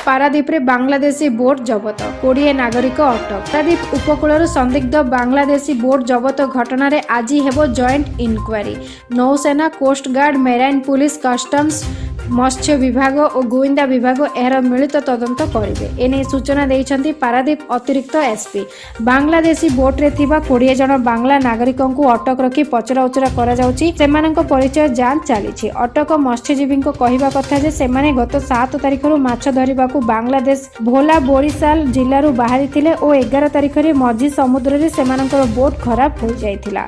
ପାରାଦୀପରେ ବାଂଲାଦେଶୀ ବୋଟ୍ ଜବତ, 20 ନାଗରିକ ଅଟକ। ପାରାଦୀପ ଉପକୂଳରୁ ସନ୍ଦିଗ୍ଧ ବାଂଲାଦେଶୀ ବୋଟ୍ ଜବତ ଘଟଣାରେ ଆଜି ହେବ ଜଏଣ୍ଟ ଇନକ୍ୱାରି। ନୌସେନା, coast guard, marine police, customs, ମତ୍ସ୍ୟ ବିଭାଗ ଓ ଗୁଇନ୍ଦା ବିଭାଗ ଏହାର ମିଳିତ ତଦନ୍ତ କରିବେ। ଏନେଇ ସୂଚନା ଦେଇଛନ୍ତି ପାରାଦୀପ ଅତିରିକ୍ତ ଏସ୍ପି। ବାଂଲାଦେଶୀ ବୋଟ୍ରେ ଥିବା 20 ଜଣ ବାଂଲା ନାଗରିକଙ୍କୁ ଅଟକ ରଖି ପଚରାଉଚରା କରାଯାଉଛି। ସେମାନଙ୍କ ପରିଚୟ ଯାଞ୍ଚ ଚାଲିଛି। ଅଟକ ମତ୍ସ୍ୟଜୀବୀଙ୍କ କହିବା କଥା ଯେ, ସେମାନେ ଗତ 7 ତାରିଖରୁ ମାଛ ଧରିବାକୁ ବାଂଲାଦେଶ ଭୋଲା ବୋରିସାଲ ଜିଲ୍ଲାରୁ ବାହାରିଥିଲେ ଓ 11 ତାରିଖରେ ମଝି ସମୁଦ୍ରରେ ସେମାନଙ୍କର ବୋଟ୍ ଖରାପ ହୋଇଯାଇଥିଲା।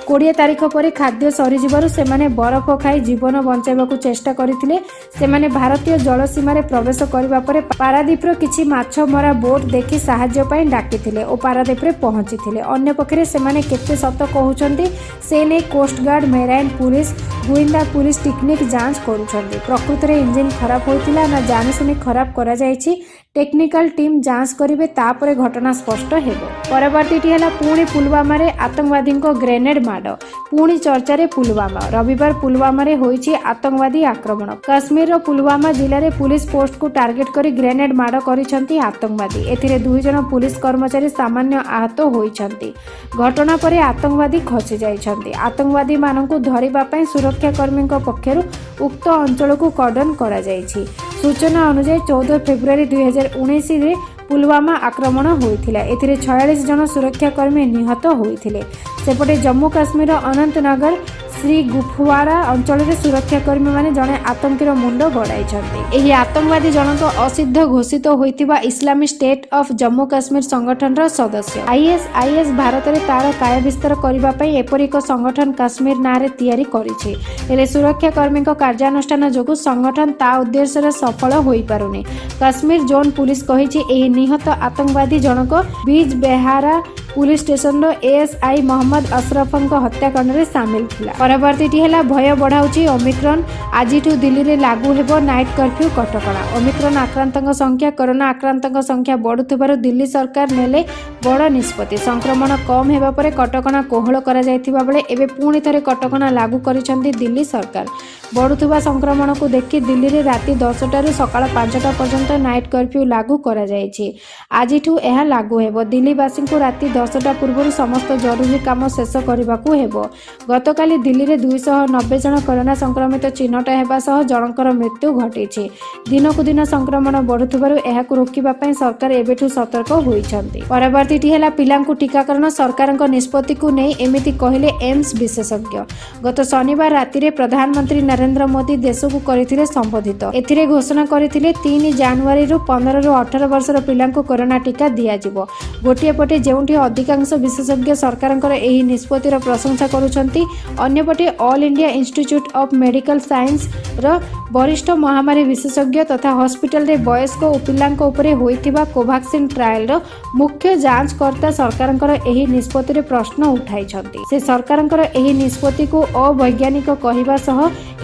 20 ତାରିଖ ପରେ ଖାଦ୍ୟ ସରିଯିବାରୁ ସେମାନେ ବରଫ ଖାଇ ଜୀବନ ବଞ୍ଚାଇବାକୁ ଚେଷ୍ଟା କରିଥିଲେ। ସେମାନେ ଭାରତୀୟ ଜଳସୀମାରେ ପ୍ରବେଶ କରିବା ପରେ ପାରାଦୀପର କିଛି ମାଛ ମରା ବୋଟ୍ ଦେଖି ସାହାଯ୍ୟ ପାଇଁ ଡାକିଥିଲେ ଓ ପାରାଦୀପରେ ପହଞ୍ଚିଥିଲେ। ଅନ୍ୟପକ୍ଷରେ ସେମାନେ କେତେ ସତ କହୁଛନ୍ତି, ସେ ନେଇ କୋଷ୍ଟଗାର୍ଡ, ମେରାଇନ୍ ପୁଲିସ, ଗୁଇନ୍ଦା ପୁଲିସ ଟେକ୍ନିକ ଯାଞ୍ଚ କରୁଛନ୍ତି। ପ୍ରକୃତରେ ଇଞ୍ଜିନ୍ ଖରାପ ହୋଇଥିଲା ନା ଜାଣିଶୁଣି ଖରାପ କରାଯାଇଛି, ଟେକ୍ନିକାଲ ଟିମ୍ ଯାଞ୍ଚ କରିବେ, ତାପରେ ଘଟଣା ସ୍ପଷ୍ଟ ହେବ। ପରବର୍ତ୍ତୀଟି ହେଲା, ପୁଣି ପୁଲୱାମାରେ ଆତଙ୍କବାଦୀଙ୍କ ଗ୍ରେନେଡ୍ ମାଡ଼। ପୁଣି ଚର୍ଚ୍ଚାରେ ପୁଲୱାମା। ରବିବାର ପୁଲୱାମାରେ ହୋଇଛି ଆତଙ୍କବାଦୀ ଆକ୍ରମଣ। କାଶ୍ମୀରର ପୁଲୱାମା ଜିଲ୍ଲାରେ ପୁଲିସ ପୋଷ୍ଟକୁ ଟାର୍ଗେଟ କରି ଗ୍ରେନେଡ୍ ମାଡ଼ କରିଛନ୍ତି ଆତଙ୍କବାଦୀ। ଏଥିରେ ଦୁଇ ଜଣ ପୁଲିସ କର୍ମଚାରୀ ସାମାନ୍ୟ ଆହତ ହୋଇଛନ୍ତି। ଘଟଣା ପରେ ଆତଙ୍କବାଦୀ ଖସି ଯାଇଛନ୍ତି। ଆତଙ୍କବାଦୀମାନଙ୍କୁ ଧରିବା ପାଇଁ ସୁରକ୍ଷାକର୍ମୀଙ୍କ ପକ୍ଷରୁ ଉକ୍ତ ଅଞ୍ଚଳକୁ କର୍ଡନ କରାଯାଇଛି। ସୂଚନା ଅନୁଯାୟୀ, 14 ଫେବୃଆରୀ 2019ରେ ପୁଲୱାମା ଆକ୍ରମଣ ହୋଇଥିଲା। ଏଥିରେ 46 ଜଣ ସୁରକ୍ଷାକର୍ମୀ ନିହତ ହୋଇଥିଲେ। ସେପଟେ ଜମ୍ମୁ କାଶ୍ମୀରର ଅନନ୍ତନଗର ଶ୍ରୀ ଗୁଫୱାରା ଅଞ୍ଚଳରେ ସୁରକ୍ଷାକର୍ମୀମାନେ ଜଣେ ଆତଙ୍କୀର ମୁଣ୍ଡ ଗଡ଼ାଇଛନ୍ତି। ଏହି ଆତଙ୍କବାଦୀ ଜଣକ ଅସିଦ୍ଧ ଘୋଷିତ ହୋଇଥିବା Islamic state of Jammu Kashmir ସଂଗଠନର ସଦସ୍ୟ। ଆଇଏସ୍ଆଇଏସ୍ ଭାରତରେ ତାର କାୟା ବିସ୍ତାର କରିବା ପାଇଁ ଏପରି ଏକ ସଂଗଠନ କାଶ୍ମୀର ନାଁରେ ତିଆରି କରିଛି। ହେଲେ ସୁରକ୍ଷାକର୍ମୀଙ୍କ କାର୍ଯ୍ୟାନୁଷ୍ଠାନ ଯୋଗୁଁ ସଂଗଠନ ତା ଉଦ୍ଦେଶ୍ୟରେ ସଫଳ ହୋଇପାରୁନି। କାଶ୍ମୀର ଜୋନ୍ ପୁଲିସ କହିଛି, ଏହି ନିହତ ଆତଙ୍କବାଦୀ ଜଣକ ବିଜ୍ ବେହାରା ପୁଲିସ ଷ୍ଟେସନର ଏଏସ୍ଆଇ ମହମ୍ମଦ ଅଶରଫଙ୍କ ହତ୍ୟାକାଣ୍ଡରେ ସାମିଲ ଥିଲା। ପରବର୍ତ୍ତୀଟି ହେଲା, ଭୟ ବଢ଼ାଉଛି ଓମିକ୍ରନ୍। ଆଜିଠୁ ଦିଲ୍ଲୀରେ ଲାଗୁ ହେବ ନାଇଟ୍ କର୍ଫ୍ୟୁ କଟକଣା। ଓମିକ୍ରନ୍ ଆକ୍ରାନ୍ତଙ୍କ ସଂଖ୍ୟା କରୋନା ଆକ୍ରାନ୍ତଙ୍କ ସଂଖ୍ୟା ବଢ଼ୁଥିବାରୁ ଦିଲ୍ଲୀ ସରକାର ନେଲେ ବଡ଼ ନିଷ୍ପତ୍ତି। ସଂକ୍ରମଣ କମ୍ ହେବା ପରେ କଟକଣା କୋହଳ କରାଯାଇଥିବା ବେଳେ ଏବେ ପୁଣି ଥରେ କଟକଣା ଲାଗୁ କରିଛନ୍ତି ଦିଲ୍ଲୀ ସରକାର। ବଢ଼ୁଥିବା ସଂକ୍ରମଣକୁ ଦେଖି ଦିଲ୍ଲୀରେ ରାତି 10ଟାରୁ ସକାଳ 5ଟା ପର୍ଯ୍ୟନ୍ତ ନାଇଟ୍ କର୍ଫ୍ୟୁ ଲାଗୁ କରାଯାଇଛି। ଆଜିଠୁ ଏହା ଲାଗୁ ହେବ। ଦିଲ୍ଲୀବାସୀଙ୍କୁ ରାତି 10ଟା ପୂର୍ବରୁ ସମସ୍ତ ଜରୁରୀ କାମ ଶେଷ କରିବାକୁ ହେବ। ଗତକାଲି ଦିଲ୍ଲୀରେ 290 ଜଣ କରୋନା ସଂକ୍ରମିତ ଚିହ୍ନଟ ହେବା ସହ ଜଣଙ୍କର ମୃତ୍ୟୁ ଘଟିଛି। ଦିନକୁ ଦିନ ସଂକ୍ରମଣ ବଢ଼ୁଥିବାରୁ ଏହାକୁ ରୋକିବା ପାଇଁ ସରକାର ଏବେଠୁ ସତର୍କ ହୋଇଛନ୍ତି। ପରବର୍ତ୍ତୀଟି ହେଲା, ପିଲାଙ୍କୁ ଟିକାକରଣ, ସରକାରଙ୍କ ନିଷ୍ପତ୍ତିକୁ ନେଇ ଏମିତି କହିଲେ ଏମ୍ସ ବିଶେଷଜ୍ଞ। ଗତ ଶନିବାର ରାତିରେ ପ୍ରଧାନମନ୍ତ୍ରୀ ନରେନ୍ଦ୍ର ମୋଦି ଦେଶକୁ କରିଥିଲେ ସମ୍ବୋଧିତ। ଏଥିରେ ଘୋଷଣା କରିଥିଲେ, 3 ଜାନୁଆରୀରୁ 15ରୁ 18 ବର୍ଷର ପିଲାଙ୍କୁ କରୋନା ଟିକା ଦିଆଯିବ। ଗୋଟିଏ ପଟେ ଯେଉଁଠି ଅଧିକାଂଶ ବିଶେଷଜ୍ଞ ସରକାରଙ୍କର ଏହି ନିଷ୍ପତ୍ତିର ପ୍ରଶଂସା କରୁଛନ୍ତି, ଅନ୍ୟପଟେ all India institute of medical ସାଇନ୍ସର ବରିଷ୍ଠ ମହାମାରୀ ବିଶେଷଜ୍ଞ ତଥା ହସ୍ପିଟାଲରେ ବୟସ୍କ ଓ ପିଲାଙ୍କ ଉପରେ ହୋଇଥିବା କୋଭାକ୍ସିନ୍ ଟ୍ରାଏଲର ମୁଖ୍ୟ ଯାଞ୍ଚକର୍ତ୍ତା ସରକାରଙ୍କର ଏହି ନିଷ୍ପତ୍ତିରେ ପ୍ରଶ୍ନ ଉଠାଇଛନ୍ତି। ସେ ସରକାରଙ୍କର ଏହି ନିଷ୍ପତ୍ତିକୁ ଅବୈଜ୍ଞାନିକ କହିବା ସହ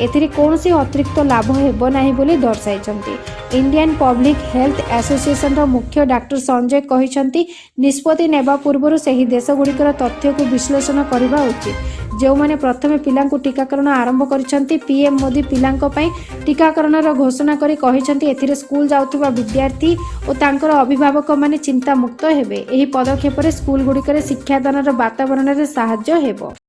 ଏଥିରେ କୌଣସି ଅତିରିକ୍ତ ଲାଭ ହେବ ନାହିଁ ବୋଲି ଦର୍ଶାଇଛନ୍ତି। ଇଣ୍ଡିଆନ୍ ପବ୍ଲିକ ହେଲ୍ଥ ଆସୋସିଏସନର ମୁଖ୍ୟ ଡାକ୍ତର ସଞ୍ଜୟ କହିଛନ୍ତି, ନିଷ୍ପତ୍ତି ନେବା ପୂର୍ବରୁ ସେହି ଦେଶଗୁଡ଼ିକର ତଥ୍ୟକୁ ବିଶ୍ଳେଷଣ କରିବା ଉଚିତ, ଯେଉଁମାନେ ପ୍ରଥମେ ପିଲାଙ୍କୁ ଟିକାକରଣ ଆରମ୍ଭ କରିଛନ୍ତି। ପିଏମ୍ ମୋଦି ପିଲାଙ୍କ ପାଇଁ ଟିକାକରଣର ଘୋଷଣା କରି କହିଛନ୍ତି, ଏଥିରେ ସ୍କୁଲ ଯାଉଥିବା ବିଦ୍ୟାର୍ଥୀ ଓ ତାଙ୍କର ଅଭିଭାବକମାନେ ଚିନ୍ତାମୁକ୍ତ ହେବେ। ଏହି ପଦକ୍ଷେପରେ ସ୍କୁଲଗୁଡ଼ିକରେ ଶିକ୍ଷାଦାନର ବାତାବରଣରେ ସାହାଯ୍ୟ ହେବ।